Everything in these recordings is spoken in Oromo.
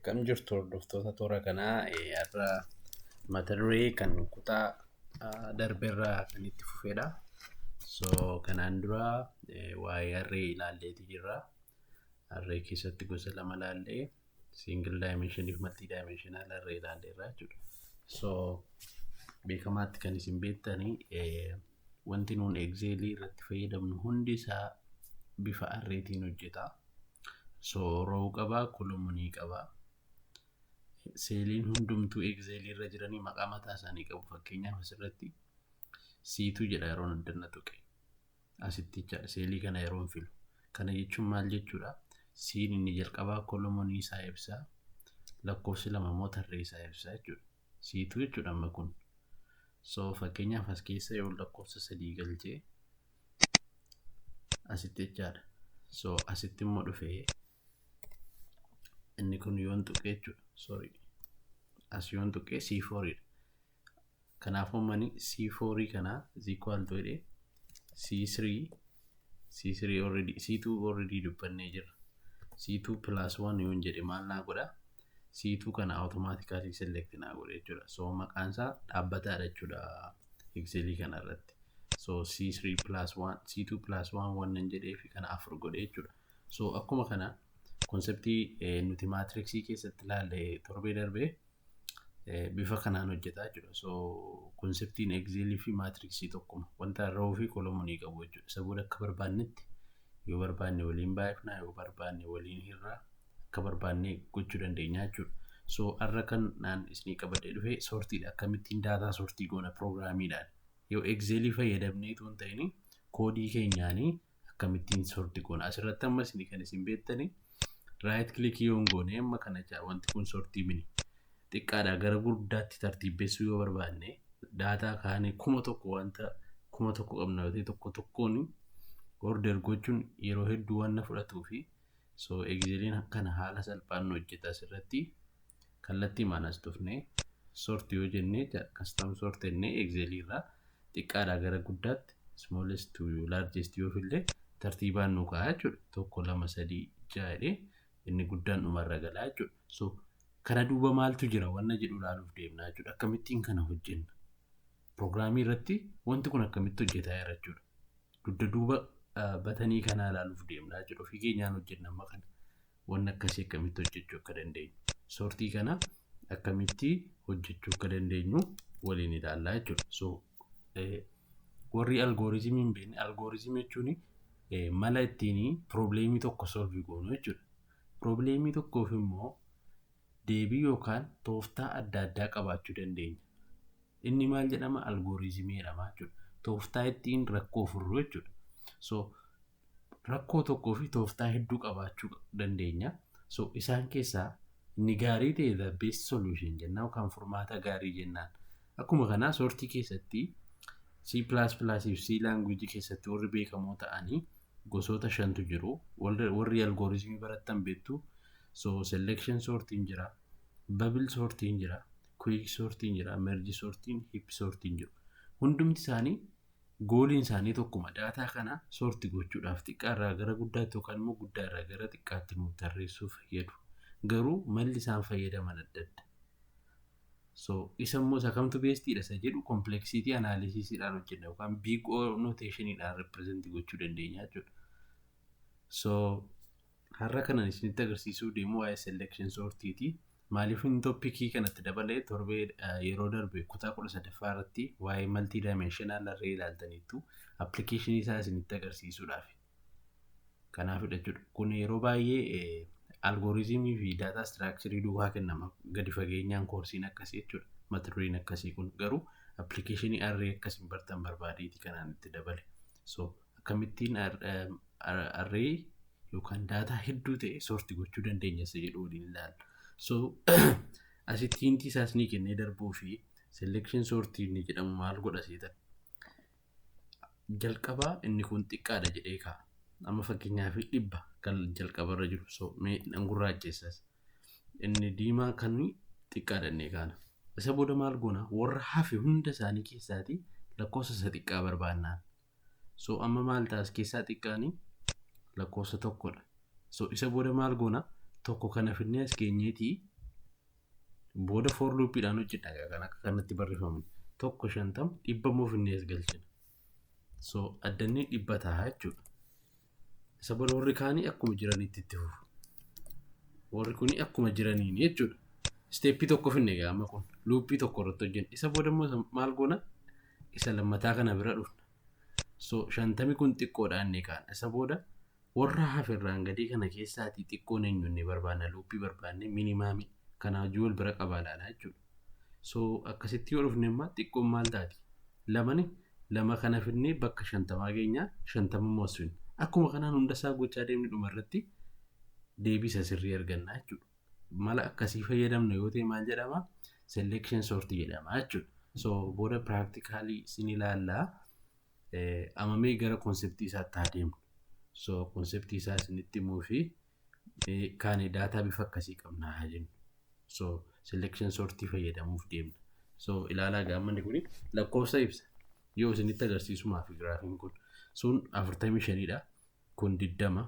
Kam jirtu hordoftoota toora kanaa? Har'a mata duree kan kutaa darbeerraa kan itti fufedha. So kanaan dura waa'ee harree ilaalleeti jirra. Harree keessatti gosa lama ilaallee, single dimensionii fi multi dimensional harree ilaalleerra jechuudha. So beekamaatti kan isin beektanii, wanti nuun Excelii irratti fayyadamnu hundi isaa bifa arraytiin hojjeta. So row qabaa, columnii qabaa. Celliin hundumtuu Excelii irra jiranii maqaa mataa isaanii qabu. Fakkeenyaaf, asirratti C2 jedha yeroo addanna tuqe. Asitti jechaadha, cellii kana yeroo hin filu. Kana jechuun maal jechuudha? C'n inni jalqabaa columnii isaa ibsa. Lakkoofsi lama immoo tarree isaa ibsa jechuudha. C2 jechuudha amma kun. So fakkeenyaaf, as keessa yoo lakkoofsa 3 galchee asitti jechaadha. So asitti immoo dhufee inni kun yoon tuqe jechuudha. Sorry. As yoon tuqe C4 dha. Kanaafuu mani C4 kana is equal to jedhee C3, C3 already, C2 already dubbannee jirra. C2 plus 1 yoon jedhe maal naa godha? C2 kana automatically select naa godhe jechuudha. So maqaan isaa dhaabbataadha jechuudha Excelii kana irratti. So C3 plus 1, C2 plus 1 wannan jedhee fi kana 4 godhe jechuudha. So akkuma kana conceptii nuti matrixii keessatti ilaalle torbee darbee bifa kanaan hojjeta jechuudha. So conceptiin Excelii fi matrixii tokkuma. Wanta row fi columnii qabu jechuudha. Isa booda akka barbaannetti, yoo barbaanne waliin baay'ifnaa, yoo barbaanne waliin hirraa, akka barbaanne gochuu dandeenya jechuudha. So har'a kan naan isinii qabadhee dhufe sortiidha. Akkamittiin data sortii goona programiidhaan? Yoo Excelii fayyadamnee otoo hin ta'in codeii keenyaanii akkamittiin sortii goona? Asirratti amma isinii kan isin beektanii, right clickii yoo hin goone amma kana wanti kun sortii mini. Xiqqaadhaa gara guddaatti tartiibessuu yoo barbaanne, data kaanii 1000, wanta 1000 qabna yoo ta'e, tokko tokkoon order gochuun yeroo hedduu waan na fudhatuu fi, so Exceliin kana haala salphaan nu hojjeta. Asirratti kallattii maanas dhufnee sort yoo jennee, custom sort jennee, Excelii irraa xiqqaadhaa gara guddaatti, smallest to largest yoo fillee, tartiibaan nu ka'a jechuudha. Tokko, lama, sadii, ja'a jedhee inni guddaan dhumarra galaa jechuudha. So kana duuba maaltu jira wanna jedhu ilaaluuf deemnaa jechuudha. Akkamittiin kana hojjenna? Programii irratti wanti kun akkamitti hojjetaa jira jechuudha. Dugda duuba buttonii kanaa ilaaluuf deemnaa jechuudha. Ofii keenyaan hojjenna amma kana. Wanni akkasii akkamitti hojjechuu akka dandeenyu. Sortii kana akkamitti hojjechuu akka dandeenyu waliin ilaallaa jechuudha. So warri algorithmii hin beekne, algorithmii jechuun mala ittiin problemii tokko solve goonu jechuudha. Problemii tokkoof immoo deebii yookaan tooftaa adda addaa qabaachuu dandeenya. Inni maal jedhama? Algorithmii jedhama jechuudha. Tooftaa ittiin rakkoo furru jechuudha. So rakkoo tokkoo fi tooftaa hedduu qabaachuu dandeenya. So isaan keessaa inni gaarii ta'e the best solution jennaan yookaan furmaata gaarii jennaan. Akkuma kanaa sortii keessatti C++ fi C language keessatti warri beekamoo ta'anii gosoota shantu jiru. Warri algorithmii barattan beektu. So selection sortiin jira, bubble sortiin jira, quick sortiin jira, merge sortiin, heap sortiin jiru. Hundumti isaanii goaliin isaanii tokkuma: data kana sorti gochuudhaaf, xiqqaarraa gara guddaatti yookaan immoo guddaarraa gara xiqqaatti nuuf tarreessuuf fayyadu. Garuu malli isaan fayyadaman adda adda. So isa immoo isa kamtu bestiidha isa jedhu complexity analysisiidhaan hojjenna yookaan big O notationiidhaan represent gochuu dandeenya jechuudha. So har'a kanan isinitti agarsiisuu deemu waa'ee selection sortiiti. Maaliif inni topicii kanatti dabalee? Torbee yeroo darbe kutaa 13ffaa irratti waa'ee multi dimensional array ilaaltaniittu, applicationii isaa isinitti agarsiisuudhaaf. Kanaafidha jechuudha. Kun yeroo baay'ee algorithmii fi data structureii duwwaa kennama gadi fageenyaan courseiin akkasii jechuudha. Mata dureen akkasii kun garuu applicationii array akkasiin bartan barbaadeeti kanaan itti dabale. So akkamittiin array yookaan data hedduu ta'e sorti gochuu dandeenya isa jedhu waliin ilaalla. So asitti hintii isaas ni kennee darbuu fi selection sortii inni jedhamu maal godha seetan? Jalqabaa inni kun xiqqaadha jedhee kaa'a. Amma fakkeenyaaf, 100 kan jalqabarra jiru, so mee gurraachessas. Inni diimaa kan xiqqaadha innee kaana. Isa booda maal goona? Warra hafe hunda isaanii keessaatii lakkoofsa isa xiqqaa barbaannaan. So amma maal taas keessaa xiqqaanii lakkoofsa 1dha. So isa booda maal goona? Tokko kana finnee as keenyeetii booda for loopiidhaan hojjedha kan akka kanatti barreeffamu. Tokko, 50, 100 immoo finnee as galchina. So addanni 100 ta'a jechuudha. Isa booda warri kaanii akkuma jiranitti itti fufu. Warri kuni akkuma jiraniin jechuudha. Stepii tokko finne egaa amma kun loopii tokko irratti hojjenna. Isa booda immoo maal goona? Isa lammataa kana bira dhufna. So 50 kun xiqqoodha inni kaana. Isa booda warra hafe irraan gadii kana keessaatii xiqqoon eenyu inni barbaanna, loopii barbaanne minimumii kanaa hojii wal bira qabaa ilaalaa jechuudha. So akkasitti yoo dhufne immoo xiqqoon maal taati? Lamani lama kana finnee bakka 50 keenyaa 50 immoo as finna. Akkuma kanaan hunda isaa gochaa deemni dhuma irratti deebisa sirrii arganna jechuudha. Mala akkasii fayyadamna yoo ta'e maal jedhama? Selection sort jedhama jechuudha. So booda practically isin ilaallaa, amamee gara conceptii isaatti haa deemnu. So conceptii isaa isinitti himuu fi kaane data bifa akkasii qabna haa jennu. So selection sortii fayyadamuuf deemna. So ilaalaa, gaammanni kuni lakkoofsa ibsa. Yoo isinitti agarsiisumaaf giraafiin kun sun 45dha. Kun 20.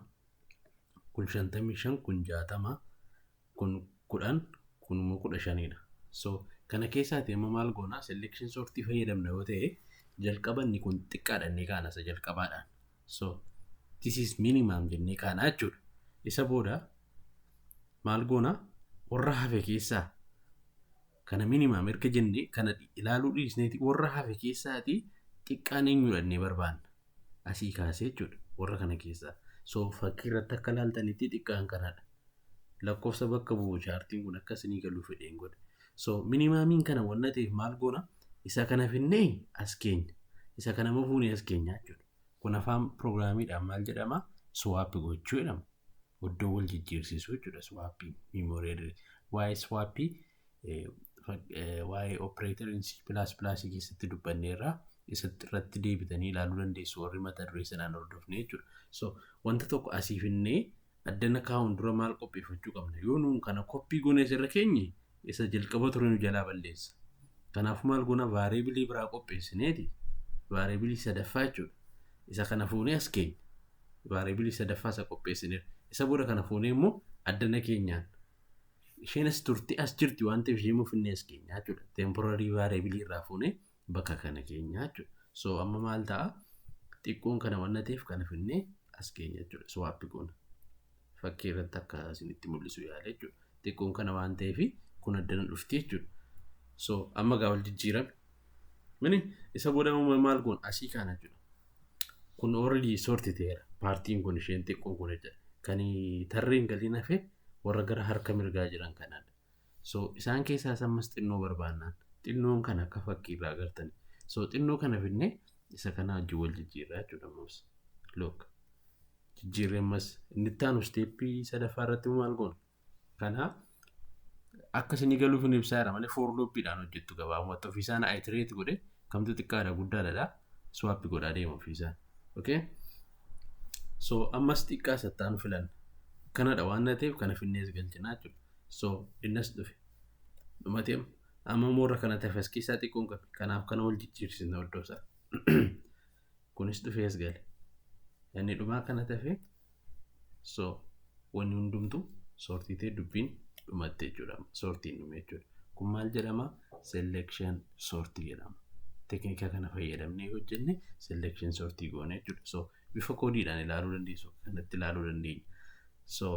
Kun 55, kun 60, kun 10, kun immoo 15dha. So kana keessaati amma maal goona? Selection sortii fayyadamna yoo ta'e jalqaba inni kun xiqqaadha inni kaana isa jalqabaadhaan. So this is minimum jennee kaana jechuudha. Isa booda maal goona? Warra hafe keessaa kana minimum erga jennee kana ilaaluu dhiisneeti warra hafe keessaati xiqqaan eenyudha jennee barbaanna. Asii kaasee jechuudha warra kana keessaa. So fakkii irratti akka ilaaltanitti xiqqaan kanadha. Lakkoofsa bakka bu'u chartiin kun akka isinii galuu fedheen godhe. So minimumiin kana wanna ta'eef maal goona? Isa kana finnee as keenya. Isa kana immoo fuunee as keenya jechuudha. Kun afaan programiidhaan maal jedhama? Swap gochuu jedhama. Iddoo wal jijjiirsiisuu jechuudha swapiin memory. Waa'ee swapii, waa'ee operatoriin C++ keessatti dubbanneerra, isatti irratti deebitanii ilaaluu dandeessu warri mata duree sanaan hordofne jechuudha. So wanta tokko asii finnee addana kaa'uun dura maal qopheeffachuu qabna? Yoo nuun kana copy goonee asirra keenye isa jalqaba ture nu jalaa balleessa. Kanaafuu maal goona? Variableii biraa qopheessineeti. Variableii sadaffaa jechuudha. Isa kana fuunee as keenya. Variableii sadaffaa isa qopheessineera. Isa booda kana fuunee immoo addana keenyaan isheen as turte as jirti waan ta'eef ishee immoo finnee as keenya jechuudha. Temporary variableii irraa fuunee bakka kana keenya jechuudha. So amma maal ta'a? Xiqqoon kana waan ta'eef kana finnee as keenya jechuudha. Swap goona. Fakkii irratti akka isinitti mul'isu yaala jechuudha. Xiqqoon kana waan ta'eef kun addana dhufti jechuudha. So amma gaa wal jijjiirame. Mini isa booda maal goona? Asii kaana jechuudha. Kun already sort ta'eera. Partiin kun isheen xiqqoon kun jechuudha. Kan tarreen galiin hafe warra gara harka mirgaa jiran kanadha. So isaan keessaa ammas xinnoo barbaannaan xinnoon kana akka fakkii irraa agartani. So xinnoo kana finnee isa kana wajjin wal jijjiirraa jechuudha ammas. Look. Jijjiirree ammas inni itti aanu stepii sadaffaa irratti maal goona? Kana akka isinii galuuf hin ibsaadha malee for loopiidhaan hojjettu gabaabumatti ofiisaan iterate godhe kamtu xiqqaadha guddaadha swap godhaa deema ofiisaan. Okay? So ammas xiqqaa sattaan filanna. Kanadha waan ta'eef kana finnees galchinaa jechuudha. So innas dhufe. Dhumatee amma immoo warra kana ta'e as keessaa xiqqoon qabe. Kanaaf kana wal jijjiirsisna iddoo isaa. Kunis dhufee as gale. Inni dhumaa kana tafe, so wanni hundumtu sortii ta'e dubbiin dhumatte jechuudha. Sortiin dhume jechuudha. Kun maal jedhama? Selection sortii jedhama. Teknika kana fayyadamnee hojjenne selection sortii goone jechuudha. So bifa codeiidhaan ilaaluu dandeessu. Kanatti ilaaluu dandeenya. So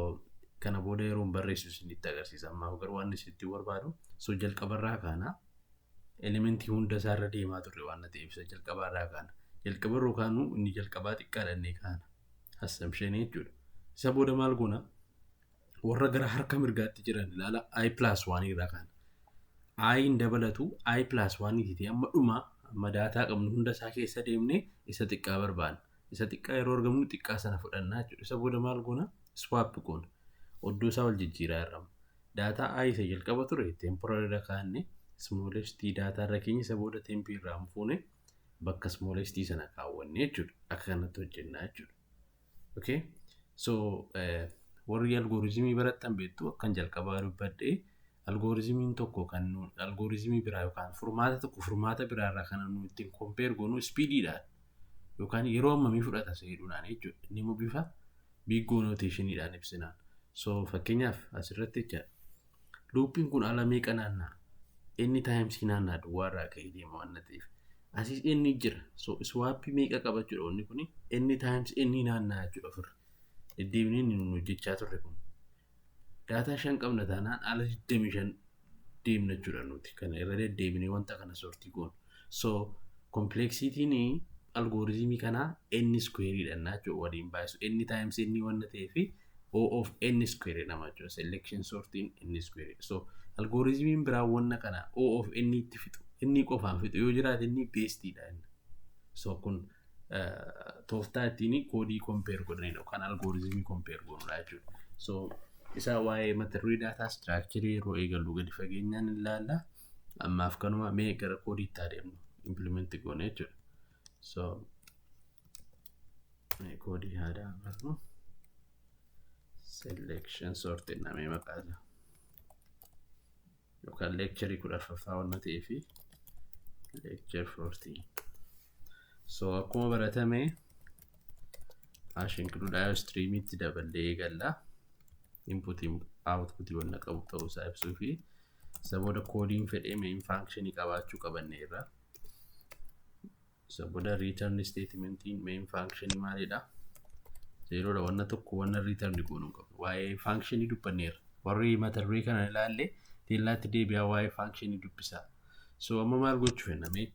kana booda yeroo barreessu isinitti agarsiisa. Ammaaf garuu waan isinitti barbaadu, so jalqabarraa kaana elementii hunda isaarra deemaa turre waan ta'eef isa jalqabaarraa kaana. Jalqabarraa kaanu inni jalqabaa xiqqaadha kaana. Assumption jechuudha. Isa booda maal goona? Warra gara harka mirgaatti jiran ilaala, i plus 1 irraa kaana. I hin dabalatu, i plus 1 ta'e amma dhuma amma data qabnu hunda isaa keessa deemnee isa xiqqaa barbaanna. Isa xiqqaa yeroo argamnu xiqqaa sana fudhannaa jechuudha. Isa booda maal goona? Swap goona. Oddoo isaa wal jijjiiraa irra. Data i isa jalqaba ture temporary irra kaa'anne smallest data irra keenya, isa booda tempii irraa fuune bakka smallest sana kaawwanne jechuudha. Akka kanatti hojjennaa jechuudha. Okay? So warri algorithmii barattan beektu, akkan jalqabaa dubbadhee algorithmiin tokko kan algorithmii biraa yookaan furmaata tokko furmaata biraarraa kan nu ittiin compare goonu speediidhaan yookaan yeroo hammamii fudhata seedhuudhaan jechuudha. Inni immoo bifa big O notationiidhaan ibsinaan. So fakkeenyaaf asirratti jecha loopiin kun ala meeqa naanna'a? N times naanna'a duwwaarraa ka'ee deema waan ta'eef. Asis n jira. So swapii meeqa qaba jechuudha wanni kuni? N times n naanna'a jechuudha ofirra. Deddeebinee inni nun hojjechaa turre kun. Daataa 5 qabna taanaan ala 25 deemna jechuudha nuti. Kana irra deddeebinee wanta kana sortii goonu. So complexityn algorithmii kanaa n square dha jechuudha waliin baay'isu. N times n waan ta'eef O of n square jedhama jechuudha. Selection sortiin n square. So algorithmiin biraa wanna kana O of n itti fixu, inni qofaan fixu yoo jiraate inni bestiidha inni. So kun tooftaa ittiin koodii compare godhanidha yookaan algorithmii compare goonudha jechuudha. So isa waa'ee mata duree data structure yeroo eegallu gadi fageenyaan ilaalla. Ammaaf kanuma. Mee gara koodiitti adeemnu, implement goone jechuudha. So koodii haa dabarru. Selection sort jennamee maqaa isaa. Yookaan lecturii 14ffaa waan ta'eef lecture 14. So akkuma baratame #include iostreamitti daballee eegalla. Input output wanna qabu ta'uu isaa ibsuu fi isa booda koodiin fedhee main functionii qabaachuu qabanneerra. Isa booda return statementiin main functionii maalidha? Zeroodha, wanna tokko wanna return goonuu hin qabnu. Waa'ee functionii dubbanneerra. Warri mata duree kana ilaalle teellaatti deebi'aa waa'ee functionii dubbisaa. So amma maal gochuu fenna mee?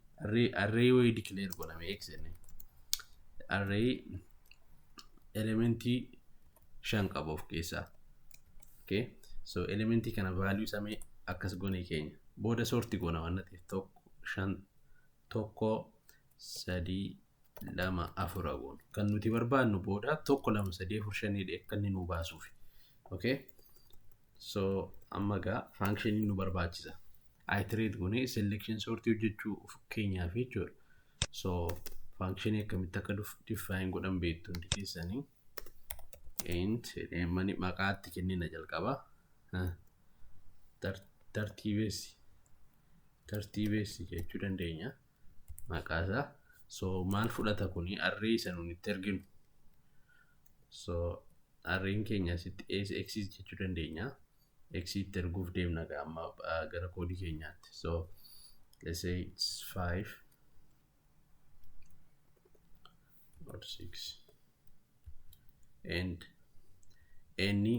Array wayii declare godhame x jenne. Array elementii 5 qaba of keessaa. Okay. So elementii kana value isaa mee akkas goonee keenya. Booda sorti goona waan ta'eef 1, 5, 1, 3, 2, 4 goonu. Kan nuti barbaannu booda 1, 2, 3, 4, 5 akka inni nu baasuuf. Okay. So amma gaa functionii nu barbaachisa. Iterate goonee selection sortii hojjechuu keenyaaf jechuudha. So functionii akkamitti akka define godhan beektu hundi keessanii. Int mani maqaatti kennina jalqaba. Tartiibeessi. Tartiibeessi jechuu dandeenya. Maqaa isaa. So maal fudhata kuni? Array isa nuti itti erginu. So arrayn keenya asitti x jechuu dandeenya. X itti erguuf deemna amma gara koodii keenyaatti. So let's say it's 5 or 6 and any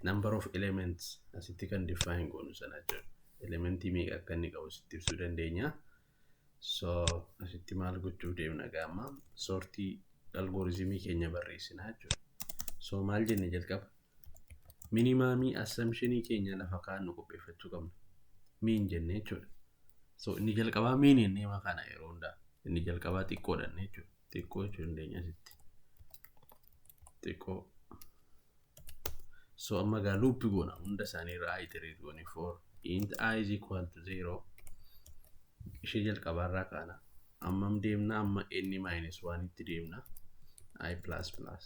number of elements asitti kan define goonu sana jechuudha. Elementii meeqa akka inni qabu sitti ibsuu dandeenya. So asitti maal gochuu deemna gaama? Sortii algorithmii keenya barreessina jechuudha. So maal jenne jalqaba? Minimumii assumptionii keenya lafa kaa'annu qopheeffachuu qabna. Min jenne jechuudha. So inni jalqabaa min jennee kana yeroo hundaa. Inni jalqabaa xiqqoodha jechuudha. Xiqqoo jechuu dandeenya asitti. Xiqqoo. So amma gaa loopii goona, hunda isaanii irraa iterate goone. For int i is equal to 0, ishee jalqabaarraa kaana. Ammam deemna? Amma n minus 1 itti deemna. I plus plus.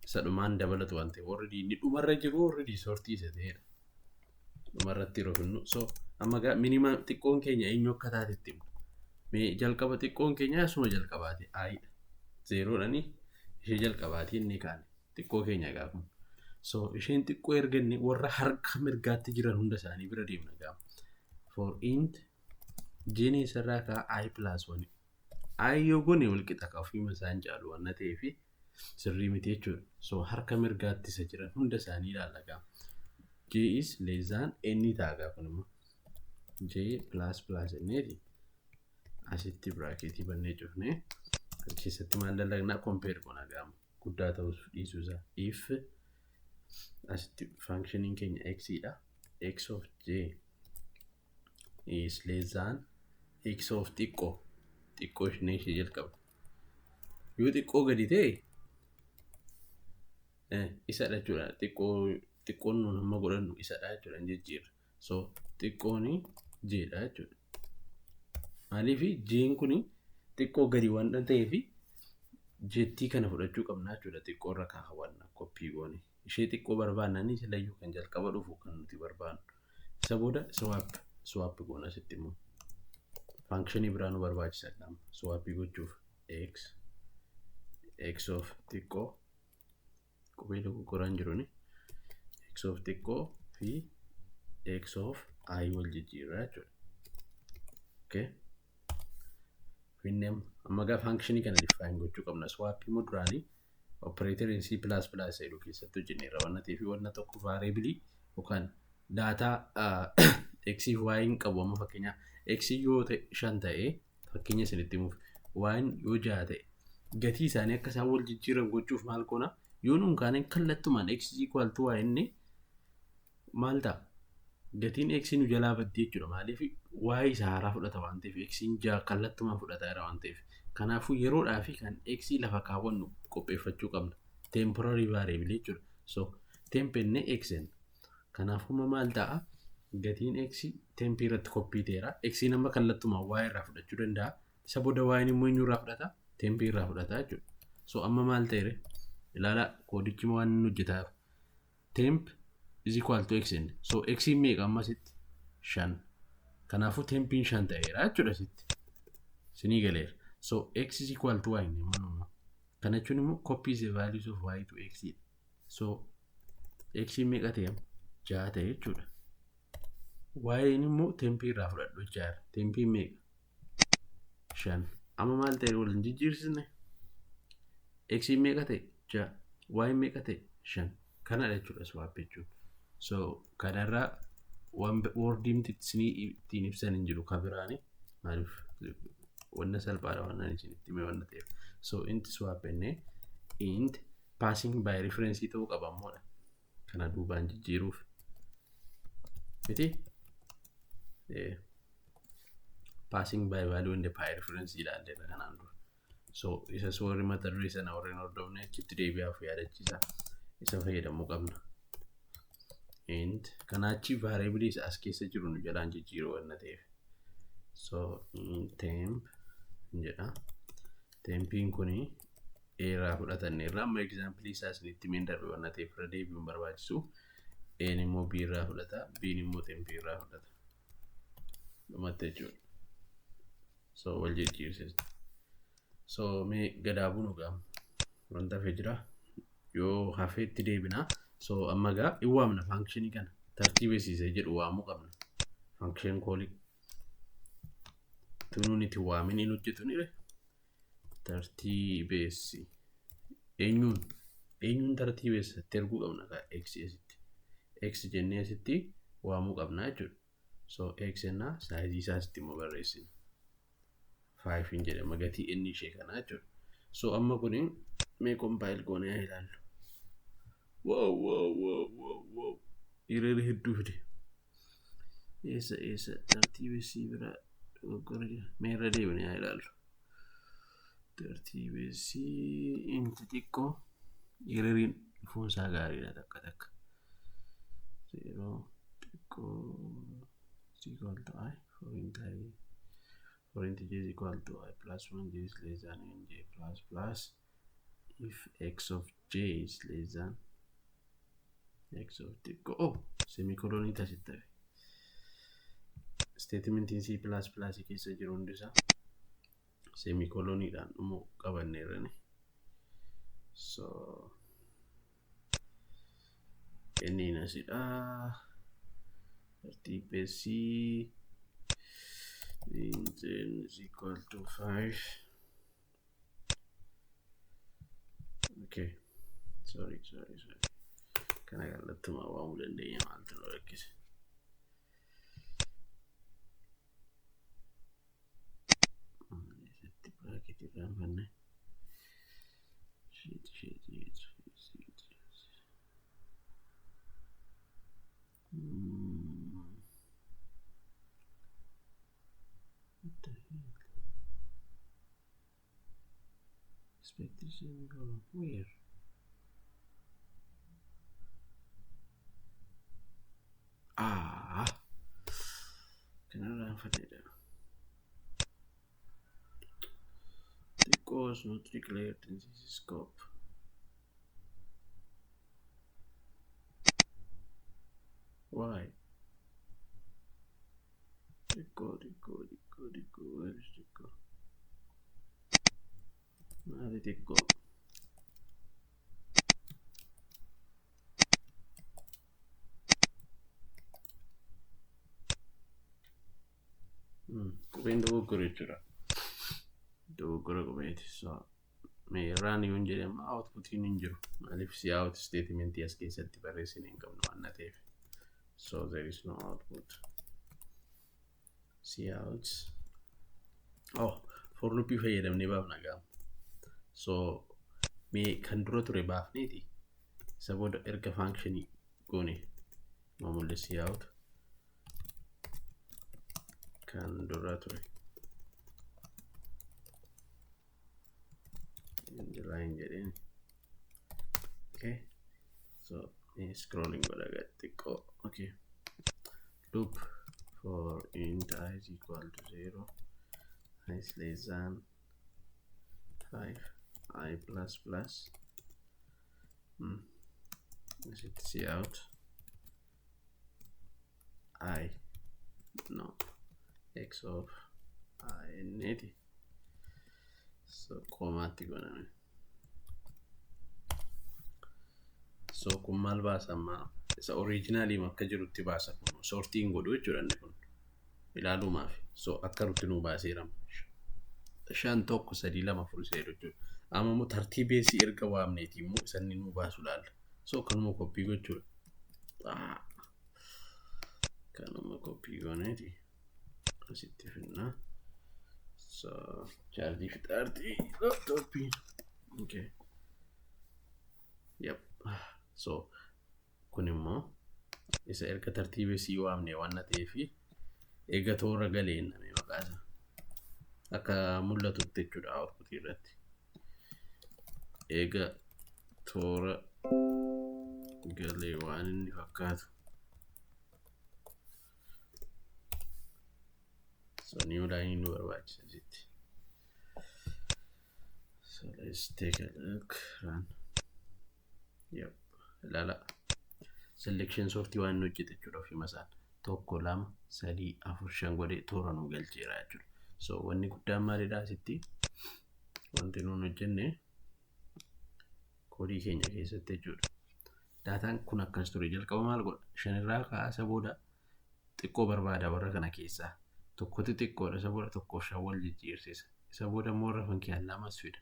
Isa dhumaan dabalatu waan ta'eef already inni dhumarra jiru already sortii isa ta'edha. Dhumarratti yeroo finnu. So amma gaa minimum xiqqoon keenya eenyu akka taatetti himna. Mee jalqaba xiqqoon keenya asuma jalqabaati i dha. Zeroodhani ishee jalqabaati inni kaane xiqqoo keenya gaafa. So isheen xiqqoo erganne warra harka mirgaatti jiran hunda isaanii bira deemna gaafa. For int j'n isarraa kaa i plus 1. I yoo goone wal qixa ka ofiima isaan caalu waan ta'eef sirrii miti jechuudha. So harka mirgaatti isa jiran hunda isaanii ilaalla gaafa. J is less than n ta'a gaafa kun immoo. J plus plus jenneeti. Asitti bracketii bannee cufnee keessatti maal dalagnaa? Compare goona gaafa guddaa ta'us dhiisuu isaa. If asitti functioniin keenya x dha. X of j is less than x of xiqqoo, xiqqoo ishee ishee jalqaba. Yoo xiqqoo gadi ta'e isadha jechuudha. Xiqqoo xiqqoon nun amma godhannu isadha jechuudha, hin jijjiirra. So xiqqoon j dha jechuudha. Maaliif? J'n kuni xiqqoo gadi waan ta'eef jettii kana fudhachuu qabna jechuudha. Xiqqoo irra kaawwanna copy goone. Ishee xiqqoo barbaannanii silayyuu kan jalqaba dhufu kan nuti barbaannu. Isa booda swap goona asitti immoo. Functionii biraa nu barbaachisa qaama swapii gochuuf. X of xiqqoo, qubee dogoggoraan jiruni. X of xiqqoo fi X of I wal jijjiirra jechuudha. Okay. Finne amma gaa functionii kana define gochuu qabna. Swap immoo duraanii operatoriin C++ jedhu keessatti hojjenneerra waan ta'eef wanna tokko variable yookaan data X fi Y hin qabu. Amma fakkeenyaaf X yoo ta'e 5 ta'e, fakkeenya isinitti himuuf, Y yoo 6 ta'e, gatii isaanii akka isaan wal jijjiiran gochuuf maal goona? Yoo nuun kaane kallattumaan X equal to Y inni maal ta'a? Gatiin X nu jalaa baddee jechuudha. Maaliif? Y isa haaraa fudhata waan ta'eef, X 6 kallattumaan fudhataa jira waan ta'eef. Kanaafuu yeroodhaa fi kan X lafa kaawwannu qopheeffachuu qabna. Temporary variable jechuudha. So temp jennee X jenna. Kanaafuu maal ta'a? Gatiin X temp irratti copy ta'eera. X nama kallattumaan Y irraa fudhachuu danda'a. Isa booda Y immoo eenyu irraa fudhata? Temp irraa fudhata jechuudha. So amma maal ta'eere? Ilaala, koodichi waan inni hojjetaa jiru. Temp is equal to X inni. So X meeqa amma asitti? 5. Kanaafuu tempiin 5 ta'eera jechuudha asitti. Sinii galeera. So X is equal to Y inni immoo. Kana jechuun immoo copy the values of Y to X. So X meeqa ta'e? 6 ta'e jechuudha. Y immoo tempii irraa fudhadhu jechaadha. Tempiin meeqa? 5. Amma maal ta'e? Wal hin jijjiirsisne? X meeqa ta'e? 6. Y meeqa ta'e? 5. Kanadha jechuudha swap jechuun. So kanarraa waan wordiimti isinii ittiin ibsan hin jiru kabiraani. Maaliif? Wanna salphaadha waan ani isinitti hime waan ta'eef. So int swap jennee int passing by reference ta'uu qaba ammoodha. Kana duubaan jijjiiruuf. Miti? Passing by value and by reference ilaalleerra kanaan dura. So isa warri mata duree sana warreen hordofne achitti deebi'aaf yaadachiisa. Isa fayyadamuu qabna. Int kanaachi variable isa as keessa jiru nu jalaan jijjiiruu waan ta'eef. So int temp jedha. Tempiin kuni irraa fudhatanneerra. Amma example isaa isinitti himeen darbe waan ta'eef irra deebi'uun barbaachisu. A'n immoo B irraa fudhata, B'n immoo temp irraa fudhata. Dhumatti jechuudha. So wal jijjiirsisa. So mee gadaa bunu gaa wanta hafe jira. Yoo hafeetti deebina. So amma gaa hin waamna functionii kana. Tartiibessiisee jedhu waamuu qabna. Function callii. Tunuun itti waamin hin hojjetu ni tartiibeessi. Eenyuun? Eenyuun tartiibeessa? Itti erguu qabna gaa x asitti. X jennee asitti waamuu qabna jechuudha. So x jennaa sizeii isaa asitti immoo barreessina. 5 hin jedhama gatii inni ishee kanaa jechuudha. So amma kuni mee compile goonee haa ilaallu. Wow. Hiriirri hedduu fide. Eessa eessa tartiibessii bira dogoggora jira? Mee irra deebinee haa ilaallu. Tartiibessii inti xiqqoo hiriiriin dhufuun isaa gaariidha takka takka. Zero xiqqoo is equal to I for int i, for int j is equal to I plus 1, j is less than n, j plus plus, if x of j is less than x of xiqqoo. Oh, semicolonii tasitti hafe. Statementiin C++ keessa jiru hundisaa semicoloniidhaan dhumuu qabanneerrani. So inni asidha. Tartiibessii int n is equal to 5. Okay, sorry, sorry, sorry. Kana kallattumaa waamuu dandeenya, maaltu nu rakkise? Asitti bracketii irraanfanne. Shit, shit, shit, shit, shit. What the hell? Expected semicolon. Where? Ah. Kana irraanfadheedha. The cause not declared in this scope. Why? Xiqqoo, xiqqoo, xiqqoo, xiqqoo. Where is xiqqoo? Maali xiqqoo? Qubeen dogoggora jechuudha. Dogoggora qubeeti. So mee run yoon jedhe amma outputiin hin jiru. Maaliif? Cout statementii as keessatti barreessine hin qabnu waan ta'eef. So there is no output. Cout. Oh, for loopii fayyadamnee baafna gaama. So mee kan dura ture baafneeti. Isa booda erga functionii goone maamulli cout kan dura ture. Line jedheen. Okay. So scrolling godha gad xiqqoo. Okay. Loop for int i is equal to 0, i is less than 5, i plus plus. Asitti cout i, no, x of i neti. So commaatti godhame. So kun maal baasa amma? Isa originalii akka jirutti baasa. Kun sortiin godhu jechuudha inni kun ilaalumaaf. So akka nutti nuu baaseera, 5, 1, 3, 2, 4 isa jedhu jechuudha. Amma immoo tartiibeesii erga waamneeti immoo isa inni nuu baasu ilaalla. So kanuma copy gochuudha. Kanuma copy gooneeti asitti finnaa. So chaarjii fixaartii laptopiin. Okay. Yep. So kun immoo isa erga tartiibesii waamne waan ta'eefi eega toora galee name maqaa isaa akka mul'atutti jechuudha output irratti. Eega toora galee waan inni fakkaatu. So new line nu barbaachisa jetti. So let's take a look. Run. Yep. Ilaala. Selection sortii waan inni hojjete jechuudha ofuma isaan. 1, 2, 3, 4, 5 godhee toora nu galcheera jechuudha. So wanni guddaan maalidha asitti? Wanti nuun hojjenne koodii keenya keessatti jechuudha. Daataan kun akkas ture. Jalqaba maal godha? Shanirraa kaasa, booda xiqqoo barbaada warra kana keessaa. Tokkotti xiqqoodha, isa booda tokkoof shan wal jijjiirsisa. Isa booda immoo warra fankiyaan lamas fida.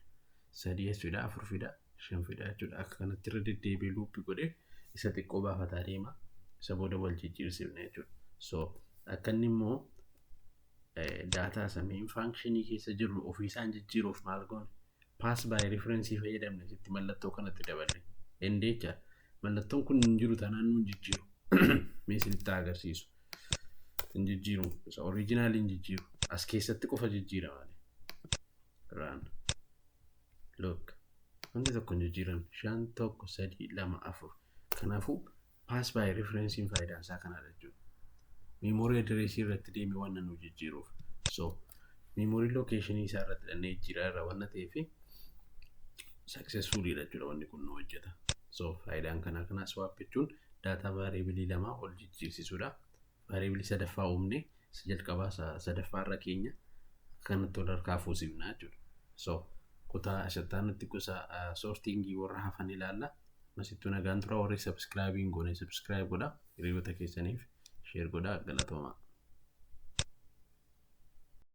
Sadii as fida, afur fida, shan fida jechuudha. Akka kanatti irra deddeebi'ee loopii godhee isa xiqqoo baafataa deema. Isa booda wal jijjiirsifne jechuudha. So akka inni immoo daataa isa main functionii keessa jiru ofiisaan jijjiiruuf maal goone? Pass by reference fayyadamne, sitti mallattoo kanatti daballe. Endeecha mallattoon kun hin jiru taanaan nuun jijjiiru. Mee isinitti agarsiisu. Hin jijjiiru. Isa original hin jijjiiru. As keessatti qofa jijjiira malee. Run. Look. Wanti tokko hin jijjiiramne. 5, 1, 3, 2, 4. Kanaafuu pass by referencein faayidaan isaa kanadha jechuudha. Memory address irratti deemee waan nu jijjiiruuf. So memory location isaa irratti dhannee jijjiiraa irra waan ta'eef successfully jechuudha wanni kun nu hojjeta. So faayidaan kanaa kanaa swap jechuun daataa variableii lamaa ol jijjiirsisuudha. Variableii sadaffaa uumne, isa jalqabaa sadaffaa irra keenya akkanatti wal harkaa fuusifna jechuudha. So kutaa ashattaa nutti gosa sortingii warra hafan ilaalla. Masittuu nagaan tura. Warri subscribe hin goone subscribe godha. Hiriyoota keessaniif share godha. Galatooma.